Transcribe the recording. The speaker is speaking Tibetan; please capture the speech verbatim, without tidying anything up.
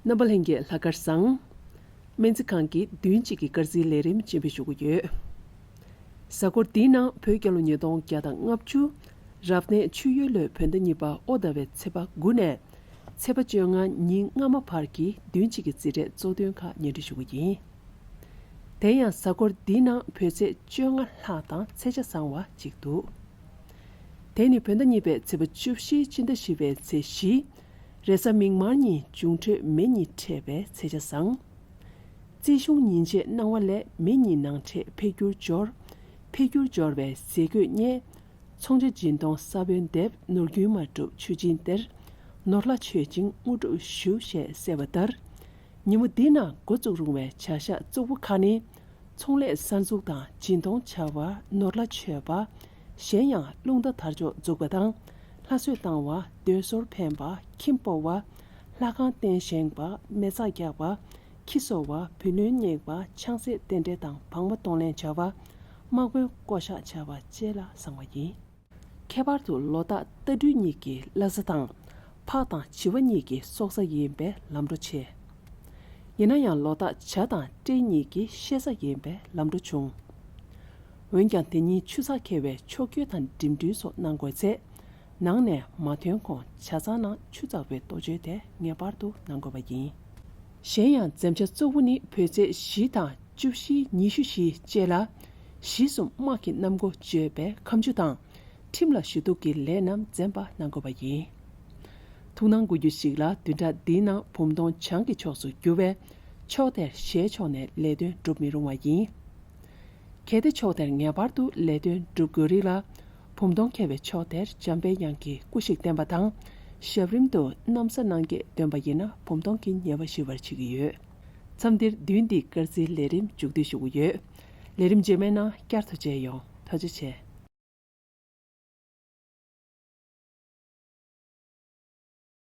རྣམ་པ་ལྷན་རྒྱས་ལྷག་དཀར་བཟང་། སྨན་རྩིས་ཁང་གི་བདུན་གཅིག་གི་སྐར་རྩིས་ལས་རིམ་སྤྱན་འབུལ་ཞུ་གི་ཡོད། གཟའ་འཁོར་འདིའི་ནང་བོད་རྒྱལ་ལོ་ཉིས་སྟོང་བརྒྱ་དང་ལྔ་བཅུ། རབ་གནས་ཆུ་ཡོས་ལོའི་བོད་ཟླ་གཉིས་པ་ཨོ་ཟླ་བའི་ཚེས་པ་དགུ་ནས་ཚེས་པ་བཅོ་ལྔ་ཉིན་སྔ་མ་བར་གྱི་བདུན་གཅིག་གི་རྩིས་འབྲས་གཙོ་དོན་ཁག་སྙན་སྒྲོན་ཞུ་གི་ཡིན། དེ་ཡང་གཟའ་འཁོར་འདིའི་ནང་བོད་ཚེས་བཅོ་ལྔ་ལྷག་དང་ཚེས་ཆ་བཟང་བ་གཅིག་འདུག་དེ་ནི་བོད་ཟླ་གཉིས་པའི་ཚེས་པ་བཅུ་བཞི་སྤྱི་ཟླ་བཞི་པའི་ཚེས་བཞི། རེས་གཟའ་མིག་དམར་ཉིན་འབྱུང་འཕྲོད་མེ་གཉིས་འཕྲད་པའི་ཚེས་ཆ་བཟང་། རྩིས་གཞུང་ཉིན་བྱེད་གནང་བ་ལས་མེ་གཉིས་ནང་འཕྲད་འཕེལ་འགྱུར་འབྱོར། འཕེལ་འགྱུར་འབྱོར་བའི་ཟས་གོས་རྙེད། ཚོང་ཆ་སྦྱིན་གཏོང་ས་བོན་འདེབས། ནོར་རྒྱུན་མ་འགྲུབ་མཆོད་སྦྱིན་སྟེར། ནོར་ལྷ་མཆོད་ཅིང་དངོས་གྲུབ་ཞུ་ཞེས་གསལ་བ་ལྟར། ཉིན་མོ་འདི་ན་འགོ་བཙུགས་རུང་བའི་བྱ་གཞག་གཙོ་བོ་ཁག་ནི། ཚོང་ལས་གསར་འཛུགས་དང་སྦྱིན་གཏོང་བྱ་བ། ནོར་ལྷ་མཆོད་པ། གཞན་ཡང་རླུང་རྟ་དར་ལྕོག་འཛུགས་པ་དང་། ལྷ་གསོལ་བཏང་བ། མདུན་སོར་འཕེན་པ། ཁྱིམ་སྤོ་བ། ལྷ་ཁང་རྟེན་བཞེངས་པ། མེ་བཙའ་རྒྱག་པ། ཁྱི་གསོ་བ། བུ་ལོན་བསྙེགས་པ། ཆང་སའི་རྟེན་འབྲེལ་དང་བང་མ་གཏོང་ལེན་བྱ་བ། དམག་དཔོན་བསྐོ་གཞག་བྱ་བ་བཅས་ལ་བཟང་བ་ཡིན། ཁྱད་པར་དུ་ལོ་རྟགས་རྟ་སྦྲུལ་གཉིས་ཀྱི་བླ་གཟའ་དང་། ཕག་དང་བྱི་བ་གཉིས་ཀྱི་སྲོག་གཟའ་ཡིན་པས་ལམ་འགྲོ་ཆེ། ཡིན་ན་ཡང་ལོ་རྟགས་བྱ་དང་སྤྲེལ་གཉིས་ཀྱི་བཤས་གཟའ་ཡིན་པས་ལམ་འགྲོ་ཆུང་། འོན་ཀྱང་དེ་ཉིན་ཆུ་ཚགས་འཁེལ་བའི་ཕྱོགས་བསྐྱོད་དང་འགྲིམ་འགྲུལ་སོགས་གནང་དགོས་ཚེ། ནང་ནས་མ་ཐོན་གོང་བྱ་ཚང་ནང་ཆུ་འཛག་པའི་གཏོ་བཅོས་དེ་ངེས་པར་དུ་གནང་དགོས་པ་ཡིན། གཞན་ཡང་འཛེམ་བྱ་གཙོ་བོ་ནི་བོད་ཚེས་བཞི་དང་བཅུ་བཞི། ཉི་ཤུ་བཞི་བཅས་ལ་བཞི་གསུམ་དམག་གི་གནམ་སྒོ་བརྗོད་པའི་ཁ་མཆུ་དང་། ཁྲིམས་ལ་ཞུ་གཏུག་གི་ལས་རྣམས་འཛེམ་པ་གནང་དགོས་པ་ཡིན། ཐུགས་སྣང་དགོས་རྒྱུ་ཞིག་ལ། བདུན་ཕྲག་འདིའི་ནང་བུམ་གདོང་བྱང་གི་ཕྱོགས་སུ་རྒྱུ་བས། ཕྱོགས་དེར་ཞལ་ཕྱོགས་ནས་ལས་དོན་སྒྲུབ་མི་རུང་བ་ཡིན། གལ་ཏེ་ཕྱོགས་དེར་ངེས་པར་དུ་ལས་དོན་སྒྲུབ་དགོས་རིགས་ལ། བུམ་གདོང་འཁེལ་བའི་ཕྱོགས་དེར་འཇམ་པའི་དབྱངས་ཀྱི་སྐུ་ཞིག་བསྟན་པ་དང་། ཞབས་རིམ་དུ་ན་བཟའ་གནང་གེ་འདོན་པ་ཡིན་ན་བུམ་གདོང་གི་ཉེས་པ་ཞི་བར་བྱེད་ཀྱི་ཡོད། མཚམས་འདིར་བདུན་འདིའི་སྐར་རྩིས་ལས་རིམ་མཇུག་བསྡུ་ཞུ་གི་ཡོད། ལས་རིམ་རྗེས་མའི་ནང་བསྐྱར་དུ་མཇལ་ཡོང་། ཐུགས་རྗེ་ཆེ།